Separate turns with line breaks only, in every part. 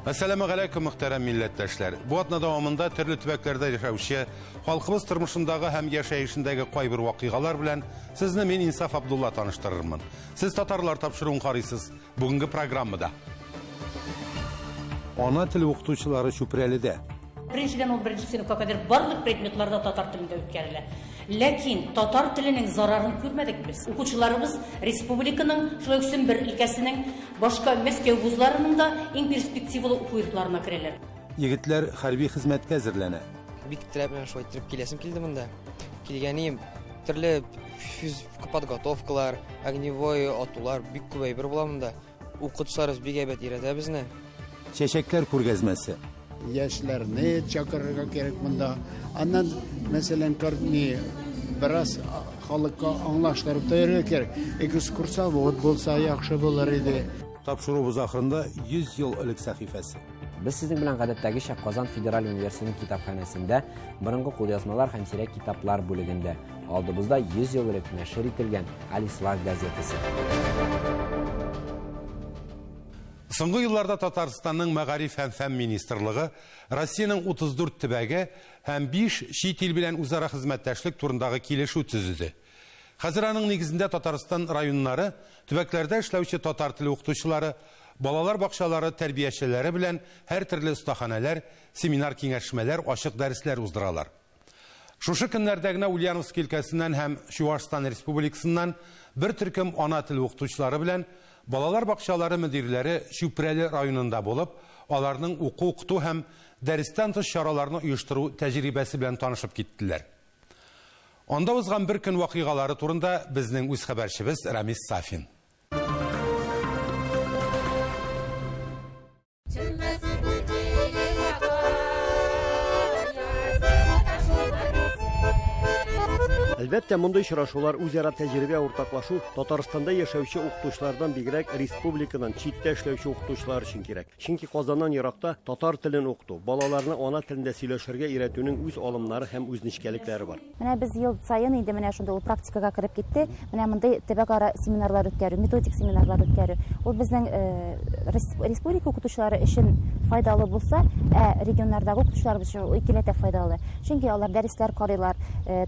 Әссәламу галәйкүм, мөхтәрәм милләттәшләр. Бу атна дәвамында төрле төбәкләрдә яшәүче халкыбыз тормышындагы һәм яшәешендәге кайбер вакыйгалар белән сезне мин Инсаф Абдулла таныштырырмын. Сез татарлар тапшыруын карыйсыз. Бүгенге программада. Ана теле укытучылары Чүпрәледә.
Беренчедән, ул беренче сыйныфка кадәр барлык предметлар да татар телендә үткәрелә. Ләкин татар теленең зарарын күрмәдек без. Укучыларыбыз республиканың, шулай ук Сембер өлкәсенең, башка Мәскәү вузларының да иң перспективалы уку йортларына керәләр.
Егетләр хәрби хезмәткә әзерләнә.
Бик теләп менә шулай иттереп киләсем килде монда. Килгәнем төрле физподготовкалар, огневой атулар бик күп әйбер була монда. Укытучыларыбыз бик әйбәт өйрәтә безне.
Чәчәкләр күргәзмәсе.
Яшьләрне чакырырга кирәк монда. Аннан, мәсәлән, ни бераз халыкка аңлаштырып та йөрергә кирәк. Экскурсовод булса яхшы булыр иде.
Тапшыруыбыз ахырында 100 ел элек сәхифәсе.
Без сезнең белән гадәттәгечә Казан федераль университетының китапханәсендә борынгы кулъязмалар һәм сирәк китаплар бүлегендә. Алдыбызда 100 ел элек нәшер ителгән Алислах газетасы.
Соңгы елларда Татарстанның Мәгариф һәм фән министрлыгы Россиянең 34 төбәге һәм 5 чит ил белән үзара хезмәттәшлек турындагы килешү төзеде. Хәзер аның нигезендә Татарстан районнары, төбәкләрдә эшләүче татар теле укытучылары, балалар бакчалары тәрбиячеләре белән һәртөрле остаханәләр, семинар-киңәшмәләр, ачык дәресләр уздыралар. Шушы көннәрдә генә Ульяновск өлкәсеннән һәм Чуашстан Республикасыннан бер төркем ана теле укытучылары белән балалар бакчалары мөдирләре Чүпрәле районында булып, аларның уку-укыту һәм дәрестән тыш чараларны оештыру тәҗрибәсе белән танышып киттеләр. Анда узган бер көн вакыйгалары турында безнең үз хәбәрчебез Рамис Сафин.
Әлбәттә, мондый очрашулар үзара тәҗрибә уртаклашу Татарстанда яшәүче укытучылардан бигрәк республикадан читтә эшләүче укытучылар өчен кирәк. Чөнки Казаннан еракта татар телен укыту, балаларны ана телендә сөйләшергә өйрәтүнең үз алымнары һәм үз нечкәлекләре бар.
Менә без ел саен инде менә шундый ул практикага кереп китте. Менә мондый төбәкара семинарлар үткәрү, методик семинарлар үткәрү. Ул безнең республика укытучылары өчен файдалы булса, ә регионнардагы укытучыларыбыз өчен ул икеләтә файдалы. Чөнки алар дәресләр карыйлар,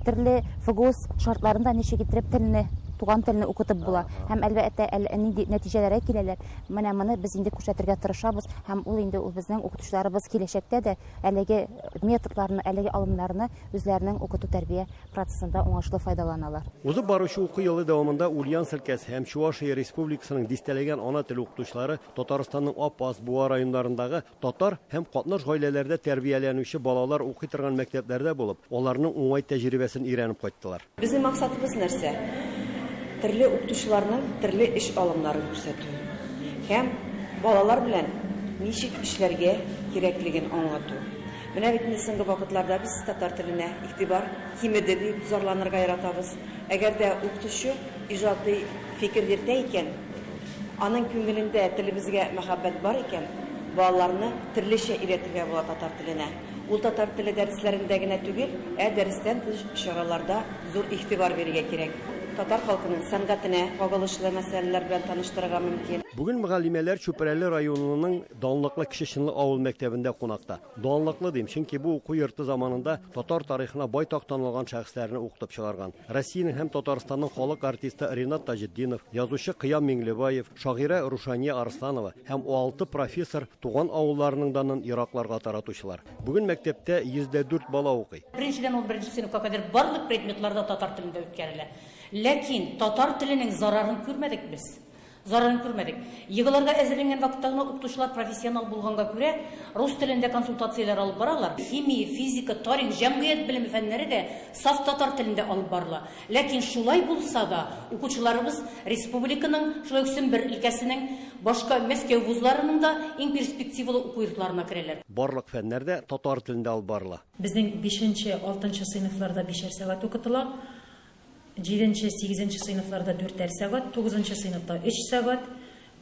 төрле ФГОС шартларында ничек иттереп телне, туган телне укытып була. Һәм, әлбәттә, нинди нәтиҗәләргә киләләр. Менә моны без инде күрсәтергә тырышабыз һәм ул инде ул безнең укытучыларыбыз киләчәктә дә әлеге методларны, әлеге алымнарны үзләренең укыту-тәрбия процессында уңышлы файдаланалар.
Узып баручы уку елы дәвамында Ульяновск өлкәсе һәм Чувашия Республикасының дистәләгән ана теле укытучылары Татарстанның Апас, Буа районнарындагы Татар һәм катнаш гаиләләрдә тәрбияләнүче балалар укый торган мәктәпләрдә булып, аларның уңай тәҗрибәсен өйрәнеп кайттылар.
Безнең максатыбыз нәрсә? Төрле укытучыларның төрле эш алымнарын күрсәтү һәм балалар белән ничек эшләргә кирәклеген аңлату. Менә бит инде соңгы вакытларда без татар теленә игътибар кимеде дип зарланырга яратабыз. Әгәр дә укытучы иҗади фикер йөртә икән, Аның күңелендә телебезгә мәхәббәт бар икән, балаларны төрлечә өйрәтергә була татар теленә. Ул татар теле дәресләрендә генә түгел, ә дәрестән тыш чараларда зур игътибар бирергә кирәк. Татар халкының сәнгатенә кагылышлы мәсьәләләр белән таныштырырга мөмкин.
Бүген мөгаллимәләр Чүпрәле районының данлыклы Кече Чынлы авыл мәктәбендә кунакта. Данлыклы дим, чөнки бу уку йорты заманында татар тарихына байтак танылган шәхесләрне укытып чыгарган. Россиянең һәм Татарстанның халык артисты Ринат Таҗетдинов, язучы Кыям Миңлебаев, шагыйрә Рушания Арсланова һәм алты профессор туган авылларының данын еракларга таратучылар. Бүген мәктәптә 104 бала укый.
Беренчедән, ул беренче сыйныфка кадәр барлык предметлар да татар телендә үткәрелә. Ләкин татар теленең зарарын күрмәдек без. Зарарын күрмәдек. ЕГЭларга әзерләнгән вакытта гына укытучылар профессионал булганга күрә, рус телендә консультацияләр алып баралар. Химия, физика, тарих, җәмгыять белеме фәннәре дә саф татар телендә алып барыла. Ләкин шулай булса да, укучыларыбыз республиканың, шулай ук Сембер өлкәсенең, башка Мәскәү вузларының да иң перспективалы уку йортларына керәләр.
Барлык фәннәр дә татар телендә алып барыла.
Безнең бишенче, алтынчы сыйныфларда бишәр сәгать укытыла. Җиденче, сигезенче сыйныфларда дүртәр сәгать, тугызынчы сыйныфта өч сәгать,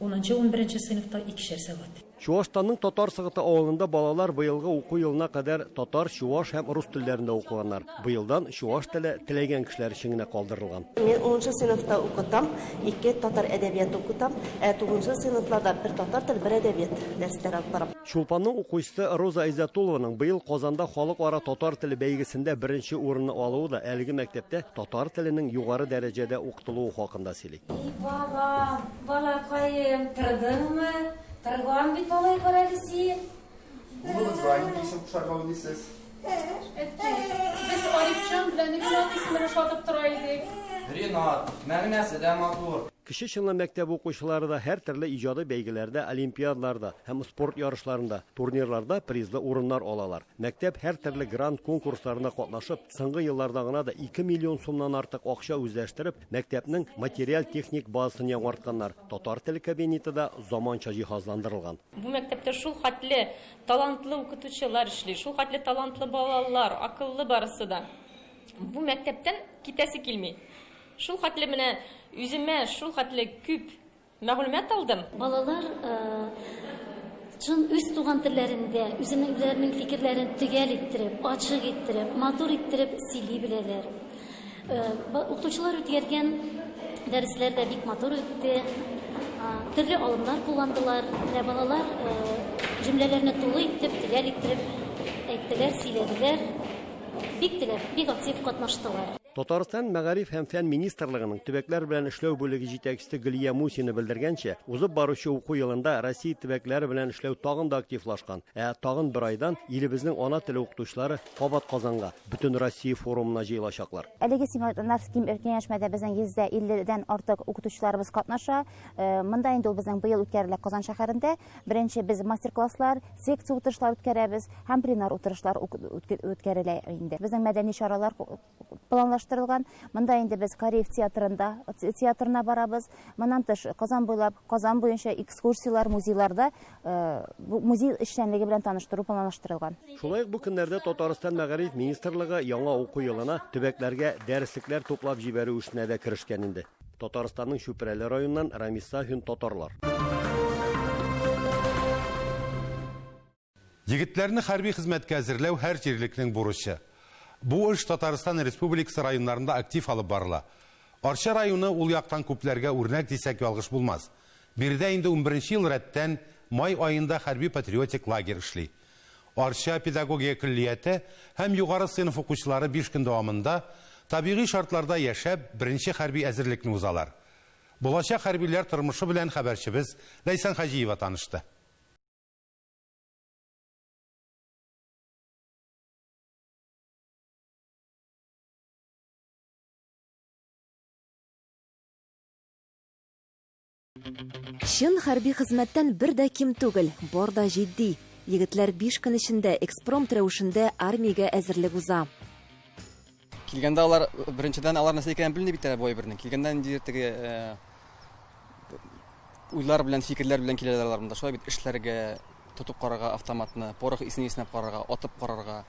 унынчы, унберенче сыйныфта икешәр сәгать.
Чуашстанның Татар Сыгыты авылында балалар быелгы уку елына кадәр татар, чуаш һәм рус телләрендә укыганнар. Быелдан чуаш теле теләгән кешеләр өчен генә калдырылган.
Мин унынчы сыйныфта укытам, ике татар әдәбияты укытам, ә тугызынчы сыйныфларда бер татар теле, бер әдәбият дәресләре алып барам.
Чулпанның укучысы Роза Айзатуллованың быел Казанда халыкара татар теле бәйгесендә беренче урынны алуы да әлеге мәктәптә татар теленең югары дәрәҗәдә укытылуы хакында сөйли.
И балам, балакаем, тордыңмы? Торган бит малай карале син.
Улыгызга нинди исем кушарга уйлыйсыз?
Әткәй, без Арифҗан белән Ринат исемен ошатып тора идек.
Ринат, мәгънәсе дә матур.
Кече Чынлы мәктәбе укучылары да һәртөрле иҗади бәйгеләрдә, олимпиадаларда һәм спорт ярышларында, турнирларда призлы урыннар алалар. Мәктәп һәртөрле грант конкурсларында катнашып, соңгы елларда гына да 2 миллион сумнан артык акча үзләштереп, мәктәпнең материаль-техник базасын яңартканнар. Татар теле кабинеты да заманча җиһазландырылган.
Бу мәктәптә шул хәтле талантлы укытучылар эшли, шул хәтле талантлы балалар, акыллы барысы да. Бу мәктәптән китәсе килми. Шул хәтле менә үземә шул хәтле күп Мәгълүмат алдым.
Балалар чын үз туган телләрендә үзенең үзләренең фикерләрен төгәл иттереп, ачык иттереп, матур иттереп сөйли беләләр. Укытучылар үткәргән дәресләр дә бик матур үтте. Төрле алымнар кулландылар. Менә балалар җөмләләрне тулы итеп, төгәл иттереп әйттеләр, сөйләделәр. Бик теләп, бик актив катнаштылар.
Татарстан Мәгариф һәм фән министрлыгының төбәкләр белән эшләү бүлеге җитәкчесе Гөлия Мусина белдергәнчә, узып баручы уку елында Россия төбәкләре белән эшләү тагын да активлашкан. Ә тагын бер айдан илебезнең ана теле укытучылары кабат Казанга, Бөтенроссия форумына җыелачаклар.
Әлеге семинар киңәшмәдә безнең 150 дән артык укытучыларыбыз катнаша. Монда инде ул безнең быел үткәрелә Казан шәһәрендә. Беренче без мастер-класслар, секция утырышлар үткәрәбез һәм пленар утырышлар үткәрелә инде. Безнең мәдәни чаралар планлаштырылган. Монда инде без Кариев театрында, театрына барабыз. Моннан тыш Казан буйлап, Казан буенча экскурсияләр, музейларда музей эшчәнлеге белән таныштыру планлаштырылган.
Шулай ук бу көннәрдә Татарстан Мәгариф министрлыгы яңа уку елына төбәкләргә дәреслекләр туплап җибәрү эшенә дә керешкән инде. Татарстанның Чүпрәле районыннан Рамис Сафин, Татарлар.
Егетләрне хәрби хезмәткә әзерләү һәр җирлекнең бурычы. Бу эш Татарстан Республикасы районнарында актив алып барыла. Арча районы ул яктан күпләргә үрнәк дисәк ялгыш булмас. Биредә инде унберенче ел рәттән май аенда хәрби-патриотик лагерь эшли. Арча педагогия көллияте һәм югары сыйныф укучылары биш көн дәвамында табигый шартларда яшәп, беренче хәрби әзерлекне узалар. Булачак хәрбиләр тормышы белән хәбәрчебез Ләйсән Хаҗиева танышты.
Чын хәрби хезмәттән бер дә ким түгел, бар да җитди. Егетләр биш көн эчендә экспромт рәвешендә армиягә әзерлек уза.
Килгәндә алар, беренчедән, алар нәрсә икәнен белми бит әле бу әйбернең. Килгәндә ниндидер теге уйлар белән, фикерләр белән киләләр алар монда. Шулай бит эшләргә, тотып карарга автоматны, порох исен иснәп карарга, атып карарга,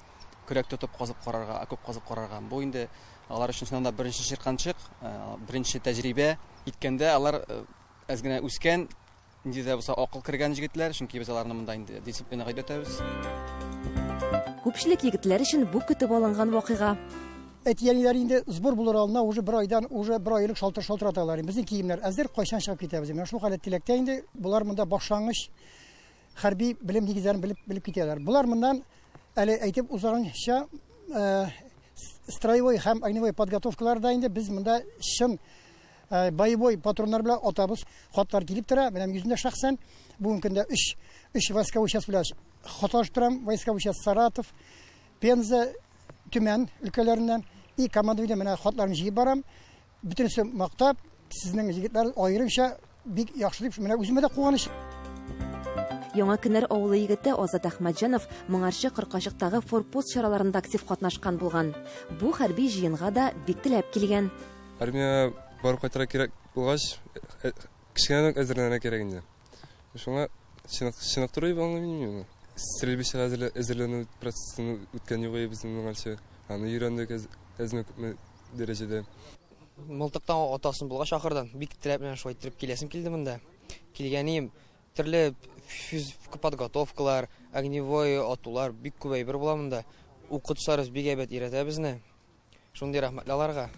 көрәк тотып казып карарга, окоп казып карарга. Бу инде алар өчен чыннан да беренче чирканчык, беренче тәҗрибә. Киткәндә алар әз генә үскән, нинди дә булса акыл кергән җегетләр, чөнки без аларны монда инде дисциплинага өйрәтәбез.
Күпчелек егетләр өчен бу көтеп алынган вакыйга.
Әти-әниләр инде сбор булыр алдына уже бер айдан, уже бер ай элек шалтыр шалтыраталар. Безнең киемнәр әзер, кайчан чыгып китәбез? Менә шул хәләт теләктә инде болар монда башлангыч хәрби белем нигезләрен белеп, белеп китәләр. Болар моннан әле әйтеп узганча, строевой һәм огневой подготовкаларда инде без монда чын боевой патроннар белән атабыз. Хатлар килеп тора. Менә йөзендә шәхсән бүгенге көндә 3 3 войсковой часть белән хат алышып торам. Войсковой часть Саратов, Пенза, Төмән өлкәләреннән. И командованиедә менә хатларны җыеп барам. Бөтенесе мактап, сезнең егетләр аерымча бик яхшы дип, менә үземә дә куаныч.
Яңа Кенәр авылы егете Азат Әхмәтҗанов моңарчы Коркачыктагы Форпост чараларында актив катнашкан булган. Бу хәрби җыенга да бик теләп килгән.
Армиягә барып кайтырга кирәк булгач, кечкенәдән үк әзерләнергә кирәк инде. Шуңа чыныктыру дип аңлыйм мин моны. Стрельбищега әзерләнү процессын үткән юк иде безнең моңарчы. Аны өйрәндек әзме-күпме дәрәҗәдә.
Мылтыктан атасын булгач ахырдан, бик теләп менә шулай иттереп киләсем килде монда. Килгәнием, төрле
Физик подготовкалар, огневой атулар, бик күп әйбер була монда. Укытучыларыбыз бик әйбәт өйрәтә безне. Шундый рәхмәтле аларга.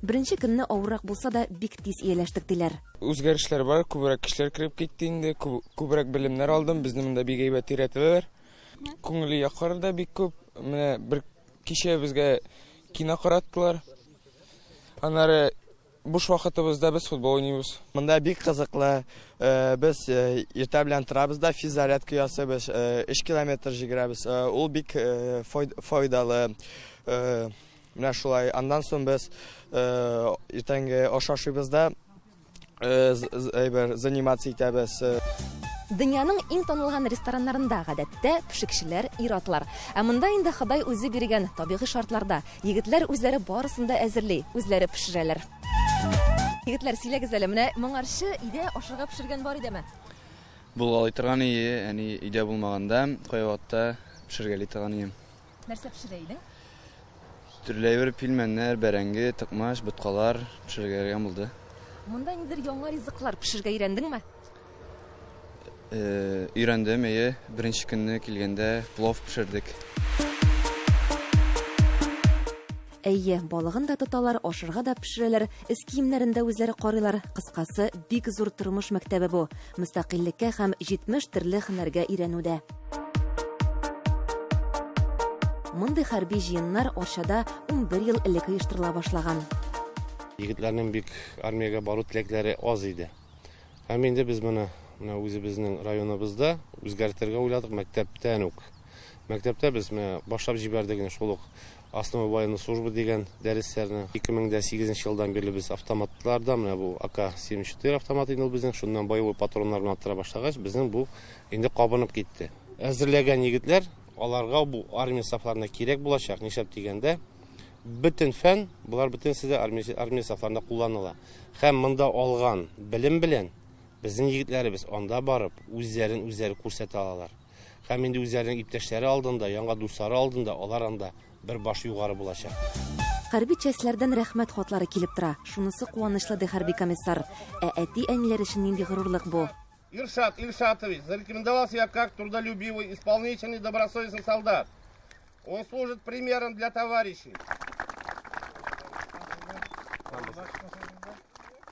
Беренче көнне авыррак булса да, бик тиз ияләштек, диләр.
Үзгәрешләр бар, күбрәк кешеләр кереп китте инде, күбрәк белемнәр алдым, безне монда бик әйбәт өйрәтәләр. Күңелле яклары да бик күп. Менә бер кичә безгә кино караттылар. Аннары буш вакытыбызда без футбол уйныйбыз.
Монда бик кызыклы. Без иртә белән торабыз да физзарядка ясыйбыз, 3 километр җигерәбез. Ул бик файдалы. Менә шулай. Аннан соң без иртәнге аш ашыйбыз да әйбер заниматься итәбез.
Дөньяның иң танылган рестораннарында гадәттә пешекчеләр ир-атлар. Ә монда инде Ходай үзе биргән табигый шартларда егетләр үзләре барысын да әзерли, үзләре пешерәләр. Егетләр, сөйләгез әле, менә моңарчы өйдә ашарга пешергән бар идеме?
Булгалый торган ие, әни өйдә булмаганда, кайвакытта пешергәли торган ием.
Нәрсә пешерә идең?
Төрле әйбер, пилмәннәр, бәрәңге, токмач, боткалар пешерергә йөргән булды.
Монда ниндидер яңа ризыклар пешерергә өйрәндеңме?
Өйрәндем, әйе. Беренче көнне килгәндә плов пешердек.
Әйе, балыгын да тоталар, ашарга да пешерәләр, өс киемнәрен дә үзләре карыйлар. Кыскасы, бик зур тормыш мәктәбе бу. Мөстәкыйльлеккә һәм 70 төрле һөнәргә өйрәнү дә. Мондый хәрби җыеннар Арчада 11 ел элек оештырыла башлаган.
Егетләрнең бик армиягә бару теләкләре аз иде. Һәм инде без моны менә үзебезнең районыбызда үзгәртергә уйладык мәктәптән үк. Мәктәптә без менә башлап җибәрдек инде шул ук Основы военной службы дигән дәресләрне. 2008 елдан бирле без автоматларда, менә бу АК-74 автомат инде ул безнең, шуннан боевой патроннар белән аттыра башлагач, безнең бу инде кабынып китте. Әзерләгән егетләр, аларга бу армия сафларына кирәк булачак, нишләп дигәндә, бөтен фән, болар бөтенесе дә армия, армия сафларында кулланыла. Һәм монда алган белем белән безнең егетләребез анда барып, үзләрен үзләре күрсәтә алалар. Һәм инде үзләренең иптәшләре алдында, яңа дуслары алдында алар анда бер баш югары булачак.
Хәрби частьләрдән рәхмәт хатлары килеп тора. Шунысы куанычлы, ди хәрби комиссар. Ә әти-әниләр өчен нинди горурлык бу!
Иршат Ильшатович зарекомендовал себя как трудолюбивый, исполнительный, добросовестный солдат. Он служит примером для товарищей.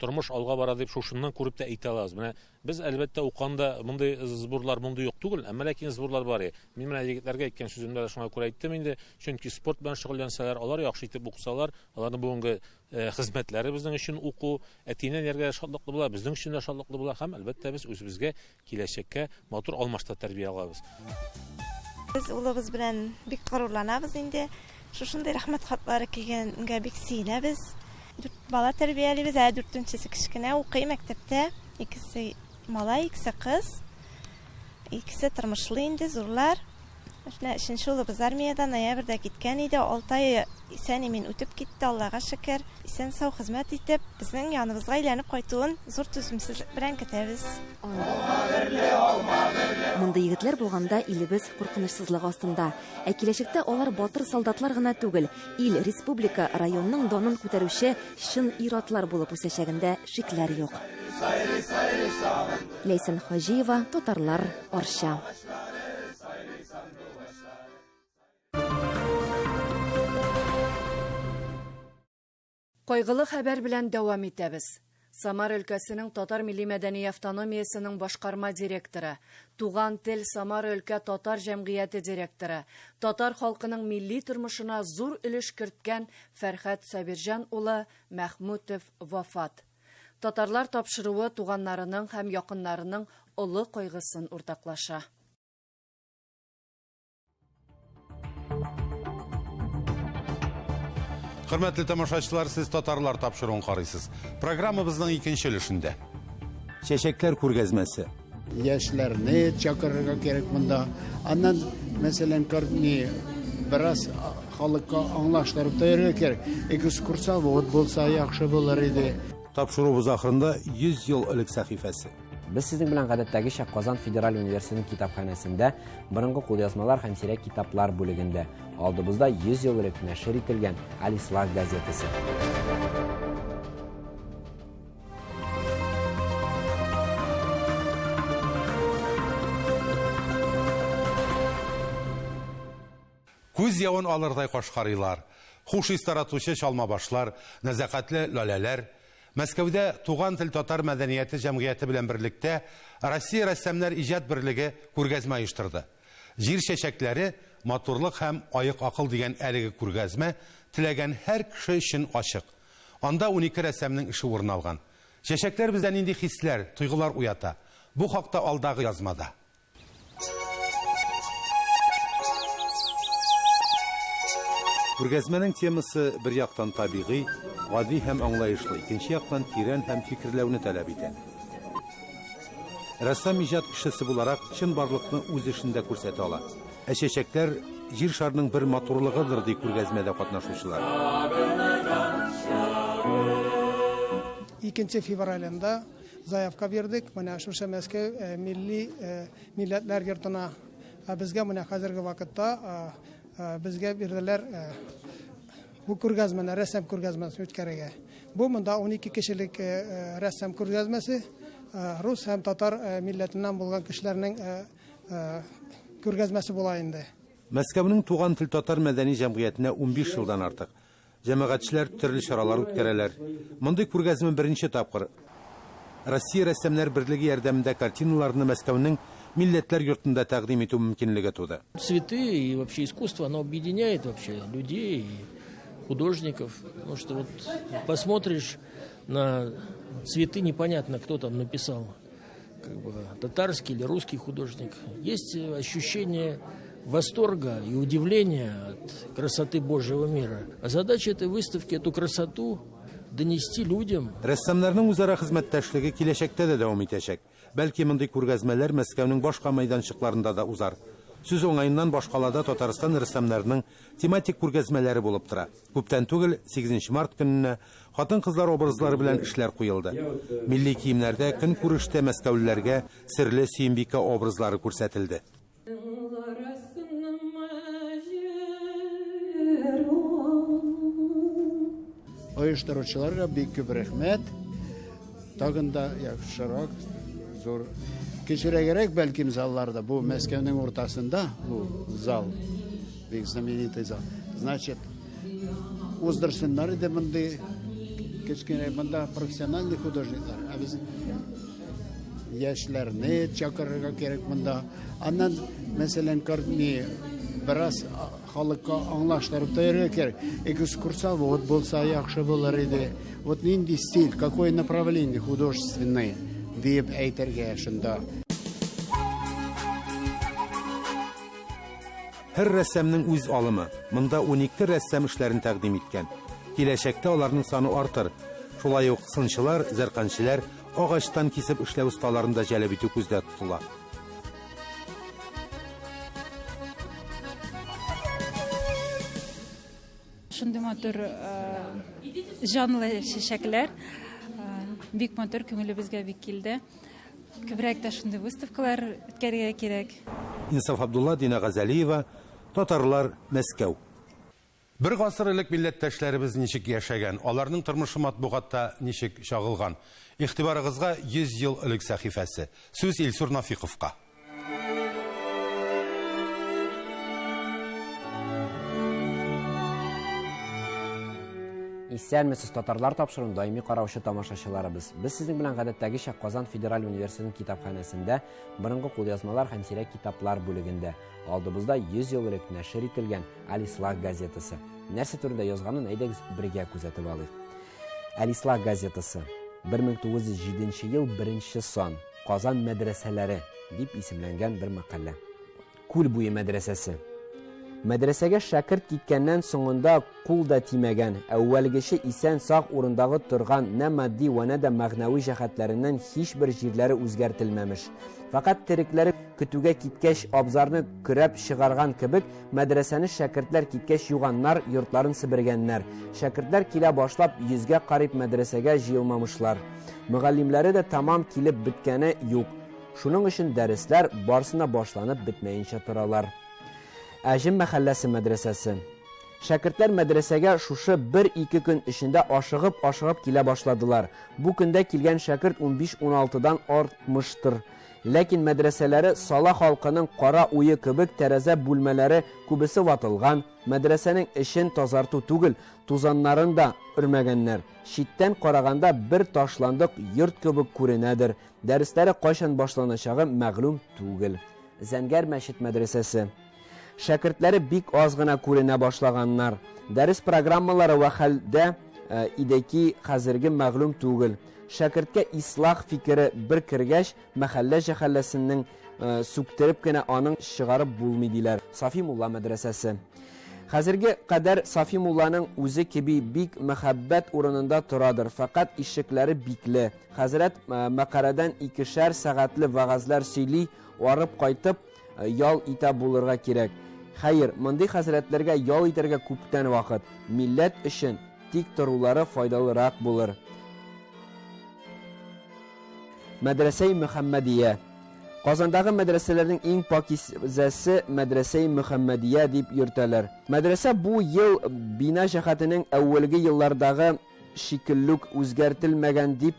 Тормыш алга бара дип шушыннан күреп тә әйтә алабыз. Менә без, әлбәттә, уканда мондый сборлар мондый юк түгел, әмма ләкин сборлар бар. Мин менә егетләргә әйткән сүземдә дә шуңа күрә әйттем инде. Чөнки спорт белән шөгыльләнсәләр, алар яхшы итеп укысалар, аларның бүгенге хезмәтләре безнең өчен уку, әти-әниләргә дә шатлыклы була, безнең өчен дә шатлыклы була һәм, әлбәттә, без үзебезгә Киләчәккә матур алмаш та тәрбия алабыз.
Без улыбыз белән бик горурланабыз инде. Шушындый рәхмәт хатлары килгәнгә бик сөенәбез. Дүрт бала тәрбиялибез, әле дүртенчесе кечкенә, укый мәктәптә. Икесе малай, икесе кыз. Икесе тормышлы инде, зурлар. Менә өченче улыбыз армиядә ноябрьдә киткән иде. Алты ай исән-имин үтеп китте, Аллага шөкер. Исән-сау хезмәт итеп, безнең яныбызга әйләнеп кайтуын зур түземсезлек белән көтәбез.
Мондый егетләр булганда илебез куркынычсызлык астында. Ә киләчәктә алар батыр солдатлар гына түгел, ил, республика, районның данын күтәрүче чын ир-атлар булып үсәчәгендә шикләр юк. Ләйсән Хаҗиева, Татарлар, Арча.
Кайгылы хәбәр белән дәвам итәбез. Самара өлкәсенең татар милли-мәдәни автономиясенең башкарма директоры, Туган тел Самара өлкә татар җәмгыяте директоры, татар халкының милли тормышына зур өлеш керткән Фәрхәт Сабирҗан улы Мәхмүтов вафат. Татарлар тапшыруы туганнарының һәм якыннарының олы кайгысын уртаклаша.
Хөрмәтле тамашачылар, сез татарлар тапшыруын карыйсыз. Программабызның икенче өлешендә.
Чәчәкләр күргәзмәсе. Яшьләрне чакырырга кирәк монда. Аннан, мәсәлән, ни бераз халыкка аңлаштырып та йөрергә кирәк. Экскурсовод булса яхшы булыр иде.
Тапшыруыбыз ахырында 100 ел элек сәхифәсе.
Без сезнең белән гадәттәгечә Казан федераль университетының китапханәсендә борынгы кулъязмалар һәм сирәк китаплар бүлегендә. Алдыбызда 100 ел элек нәшер ителгән Алислах газетасы.
Күз явын алырдай кашкарыйлар, хуш ис таратучы чалмабашлар, нәзакәтле лаләләр. Мәскәүдә Туган тел татар мәдәнияте җәмгыяте белән берлектә Россия рәссамнар иҗат берлеге күргәзмә оештырды. Җир чәчәкләре, матурлык һәм аек акыл дигән әлеге күргәзмә теләгән һәр кеше өчен ачык. Анда унике рәссамның эше урын алган. Чәчәкләр бездә нинди хисләр, тойгылар уята? Бу хакта алдагы язмада. Күргәзмәнең темасы бер яктан табигый, гади һәм аңлаешлы, икенче яктан тирән һәм фикерләүне таләп итә. Рәссам иҗат кешесе буларак чынбарлыкны үз эшендә күрсәтә ала. Ә чәчәкләр җир шарының бер матурлыгыдыр, ди күргәзмәдә катнашучылар.
Икенче февралендә заявка бирдек. Менә шушы Мәскәү э, милли э, милләтләр йортына. Ә безгә менә хәзерге вакытта э, безгә бирделәр бу күргәзмәне, рәссам күргәзмәсен үткәрергә. Бу монда 12 кешелек рәссам күргәзмәсе, рус һәм татар милләтеннән булган кешеләрнең күргәзмәсе була инде.
Мәскәүнең Туган тел татар мәдәни җәмгыятенә 15 елдан артык. Җәмәгатьчеләр төрле чаралар үткәрәләр. Мондый күргәзмә беренче тапкыр. Россия рәссамнар берлеге ярдәмендә картиналарны Мәскәүнең Милләтләр йортында тәкъдим итү мөмкинлеге туды.
Цветы и вообще искусство, оно объединяет вообще людей и художников. Потому что вот посмотришь на цветы, непонятно, кто там написал как бы татарский или русский художник. Есть ощущение восторга и удивления от красоты Божьего мира. А задача этой выставки – эту красоту донести людям.
Рәссамнарның үзара хезмәттәшлеге киләчәктә дә дәвам итәчәк. Бәлки мондый күргәзмәләр Мәскәүнең башка мәйданчыкларында да узар. Сүз уңаеннан башкалада Татарстан рәссамнарының тематик күргәзмәләре булып тора. Күптән түгел, 8 март көненә хатын-кызлар образлары белән эшләр куелды. Милли киемнәрдә көнкүрештә мәскәүлеләргә серле Сөембикә образлары күрсәтелде.
Оештыручыларга бик күп рәхмәт. Тагын да яхшырак, зур кечерәгрәк бәлкем залларда. Бу Мәскәүнең уртасында бу зал, бик знаменитый зал. Значит, уздырсыннар иде мондый кечкенә монда профессиональный художниклар. Ә без яшьләрне чакырырга кирәк монда. Аннан, мәсәлән, не бераз халыкка аңлаштырып та йөрергә кирәк. Экскурсовод булса яхшы булыр иде. Вот нинди стиль, какое направление художественное диеп әйтергә шунда.
Һәр рәссамның үз алымы. Монда 12 рәссам эшләрен тәкъдим иткән. Киләчәктә аларның саны артыр. Шулай ук сынчылар, зәрканчеләр, агачтан кисеп эшләү осталарын да җәлеп итү күздә тотыла.
Шундый матур җанлы чәчәкләр. Бик матур, күңелебезгә бик килде. Күбрәк тә шундый выставкалар үткәрергә кирәк.
Инсаф Абдулла, Дина Газалиева, Татарлар, Мәскәү. Бер гасыр элек милләттәшләребез ничек яшәгән, аларның тормышы матбугатта ничек чагылган? Игътибарыгызга 100 ел элек сәхифәсе. Сүз Илсур Нафиковка.
Исәнмесез, татарлар тапшыруын даими караучы тамашачыларыбыз. Без сезнең белән гадәттәгечә Казан федераль университетының китапханәсендә борынгы кулъязмалар һәм сирәк китаплар бүлегендә. Алдыбызда 100 ел элек нәшер ителгән Алислах газетасы. Нәрсә турында язганын әйдәгез бергә күзәтеп алыйк. Алислах газетасы 1907 ел беренче сан. Казан мәдрәсәләре дип исемләнгән бер мәкалә. Күл буе мәдрәсәсе. Мәдрәсәгә шәкерт киткәннән соңында кул да тимәгән, әүвәлгече исән-саг урындагы торган нә матди вә нә дә мәгънәви җәһәтләреннән һичбер җирләре үзгәртелмәмеш. Фәкать терекләре көтүгә киткәч абзарны көрәп чыгарган кебек, мәдрәсәне шәкертләр киткәч юганнар, йортларын себергәннәр. Шәкертләр килә башлап, йөзгә карип мәдрәсәгә җыелмамышлар. Мөгаллимләре дә тәмам килеп беткәне юк. Шуның өчен дәресләр барсына башланып бетмәенчә торалар. Әҗем мәхәлләсе мәдрәсәсе. Шәкертләр мәдрәсәгә шушы бер-ике көн эчендә ашыгып-ашыгып килә башладылар. Бу көндә килгән шәкерт унбиш-уналтыдан артмыштыр. Ләкин мәдрәсәләре сала халкының кара уе кебек тәрәзә бүлмәләре күбесе ватылган, мәдрәсәнең эчен тазарту түгел, тузаннарын да өрмәгәннәр. Читтән караганда бер ташландык йорт кебек күренәдер. Дәресләре кайчан башланачагы мәгълүм түгел. Зәңгәр мәчет мәдрәсәсе. Шәкертләре бик аз гына күренә башлаганнар. Дәрес программалары вә хәлдә идеки хәзерге мәгълүм түгел. Шәкерткә ислах фикере бер кергәч, мәхәллә җәхәлләсенең сүктереп кенә аның чыгарып булмый диләр. Сафи мулла мәдрәсәсе. Хәзерге кадәр Сафи мулланың үзе кеби бик мәхәббәт урынында торадыр, фәкать ишекләре бикле. Хәзрәт мәкарәдән икешәр сәгатьле вәгазьләр сөйли, арып кайтып, ял итә булырга кирәк. Хәер, мондый хәзрәтләргә ял итәргә күптән вакыт. Милләт өчен тик торулары файдалырак булыр. Мәдрәсәи Мөхәммәдия. Казандагы мәдрәсәләрнең иң пакизәсе Мәдрәсәи Мөхәммәдия дип йөртәләр. Мәдрәсә бу ел бина җәһәтенең әүвәлге еллардагы шикеллүк үзгәртелмәгән дип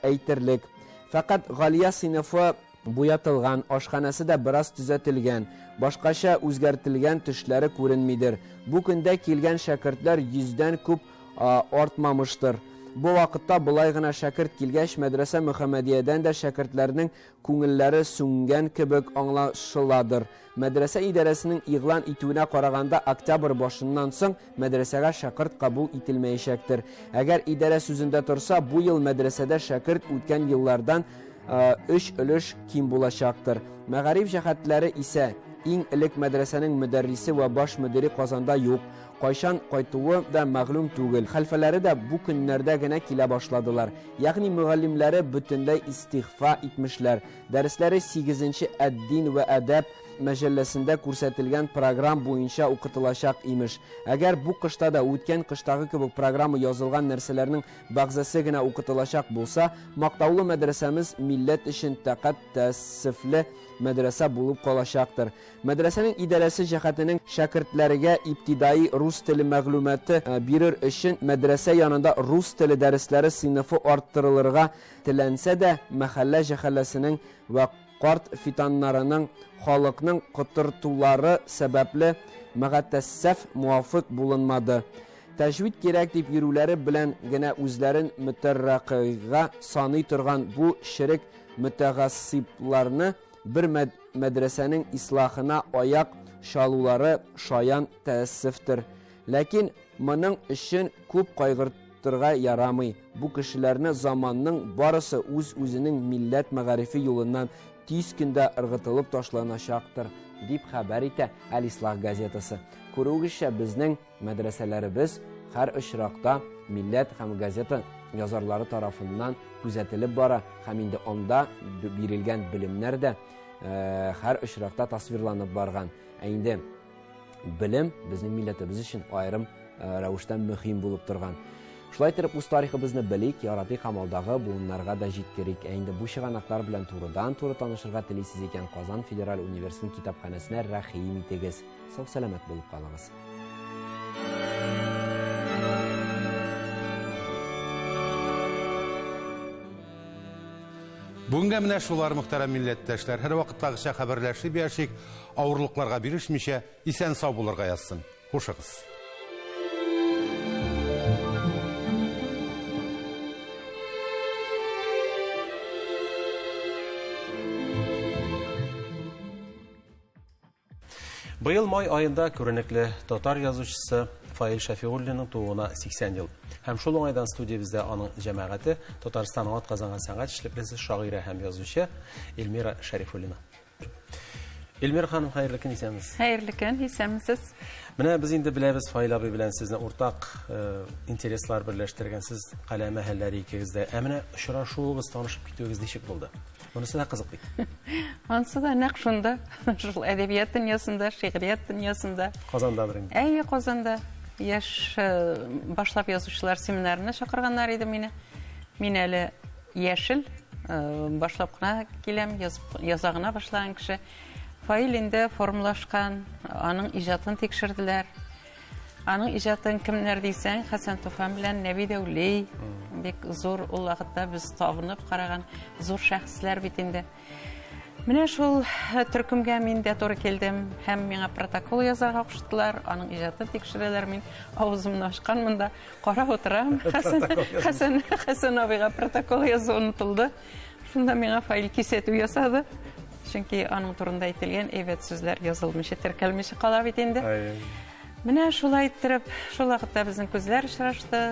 әйтерлек. Фәкать Галия сыйныфы буятылган, ашханәсе дә бераз төзәтелгән. Башкача үзгәртелгән төшләре күренмидер. Бу көндә килгән шәкертләр йөздән күп артмамыштыр. Бу вакытта болай гына шәкерт килгәч, мәдрәсә Мөхәммәдиядән дә шәкертләрнең күңелләре сүнгән кебек аңлашыладыр. Мәдрәсә идарәсенең игълан итүенә караганда, октябрь башыннан соң мәдрәсәгә шәкырт кабул ителмәячәктер. Әгәр идарә сүзендә торса, бу ел мәдрәсәдә шәкерт үткән еллардан өч өлеш ким булачактыр. Мәгариф җәһәтләре исә, иң элек мәдрәсәнең мөдәррисе вә баш мөдире Казанда юк, кайчан кайтуы да мәгълүм түгел. Хәлфәләре дә бу көннәрдә генә килә башладылар. Ягъни мөгаллимләре бөтенләй истигъфа итмешләр. Дәресләре сигезенче Әд-дин вә әдәб мәҗәлләсендә күрсәтелгән програм буенча укытылачак, имеш. Әгәр бу кышта да үткән кыштагы кебек программа язылган нәрсәләрнең бәгъзесе генә укытылачак булса, мактаулы мәдрәсәмез милләт өчен тәкать тәәссефле мәдрәсә булып калачактыр. Мәдрәсәнең идарәсе җәһәтенең шәкертләргә ибтидаи рус теле мәгълүматы бирер өчен мәдрәсә янында рус теле дәресләре сыйныфы арттырылырга Теләнсә дә, мәхәллә җәхәлләсенең вә карт фитаннарының халыкның котыртулары сәбәпле, мәгатәссәф муафыйк булынмады. Тәҗвид кирәк дип йөрүләре белән генә үзләрен мөтәррәкыйга саный торган бу черек мөтәгассыйбларны бер мәдрәсәнең ислахына аяк чалулары шаян тәәссефтер. Ләкин моның өчен күп кайгыртырга ярамый, бу кешеләрне заманның барысы үз-үзенең милләт мәгарифе юлыннан тиз көндә ыргытылып ташланачактыр, дип хәбәр итә Әл-Ислах газетасы. Күрүегезчә, безнең мәдрәсәләребез һәр очракта милләт һәм газета язарлары тарафыннан күзәтелеп бара һәм инде анда бирелгән белемнәр дә һәр очракта тасвирланып барган. Ә инде белем безнең милләтебез өчен аерым э, рәвештә мөһим булып торган. Шулай итеп, үз тарихыбызны белик, яратыйк һәм алдагы буыннарга да җиткерик. Ә инде бу чыганаклар белән турыдан-туры танышырга телисез икән, Казан федераль университетының китапханәсенә рәхим итегез. Сау-сәламәт булып калыгыз.
Бүгенгә менә шулар, мөхтәрәм милләттәшләр. Һәрвакыттагыча хәбәрләшеп яшик, авырлыкларга бирешмичә, исән-сау булырга язсын. Хушыгыз.
Быел май аенда күренекле татар язучысы Фаил Шәфигуллинның тууына 80 ел. Һәм шул уңайдан студиябездә аның җәмәгате, Татарстанның атказанган сәнгать эшлеклесе, шагыйрә һәм язучы Эльмира Шәрифуллина. Эльмира ханым, хәерле көн, исәнмесез.
Хәерле көн, исәнмесез.
Менә без инде беләбез Фаил абый белән сезне уртак э, интереслар берләштергән, сез каләм әһелләре икегез дә. Ә менә очрашуыгыз, танышып китүегез ничек булды? Монысы да кызык бит.
Ансы да нәкъ шунда, шул әдәбият дөньясында, шигърият дөньясында.
Казандадыр инде.
Әйе, Казанда. Яшь э, башлап язучылар семинарына чакырганнар иде мине. Мин әле яшел, э, башлап кына киләм, яза гына башлаган кеше. Фаил инде формалашкан, аның иҗатын тикшерделәр. Аның иҗатын кемнәр дисәң, Хәсән Туфан белән Нәби Дәүли бик зур ул вакытта без табынып караган зур шәхесләр бит инде. Менә шул э, төркемгә мин дә туры килдем һәм миңа протокол язарга куштылар, аның иҗатын тикшерәләр. Мин авызымны ачканмын да карап утырам. Хәсән, Хәсән, Хәсән абыйга протокол язу онытылды. Шунда миңа Фаил кисәтү ясады. Чөнки аның турында әйтелгән әйбәт сүзләр язылмыйча, теркәлмичә кала бит инде. Менә шулай иттереп, шул вакытта безнең күзләр очрашты.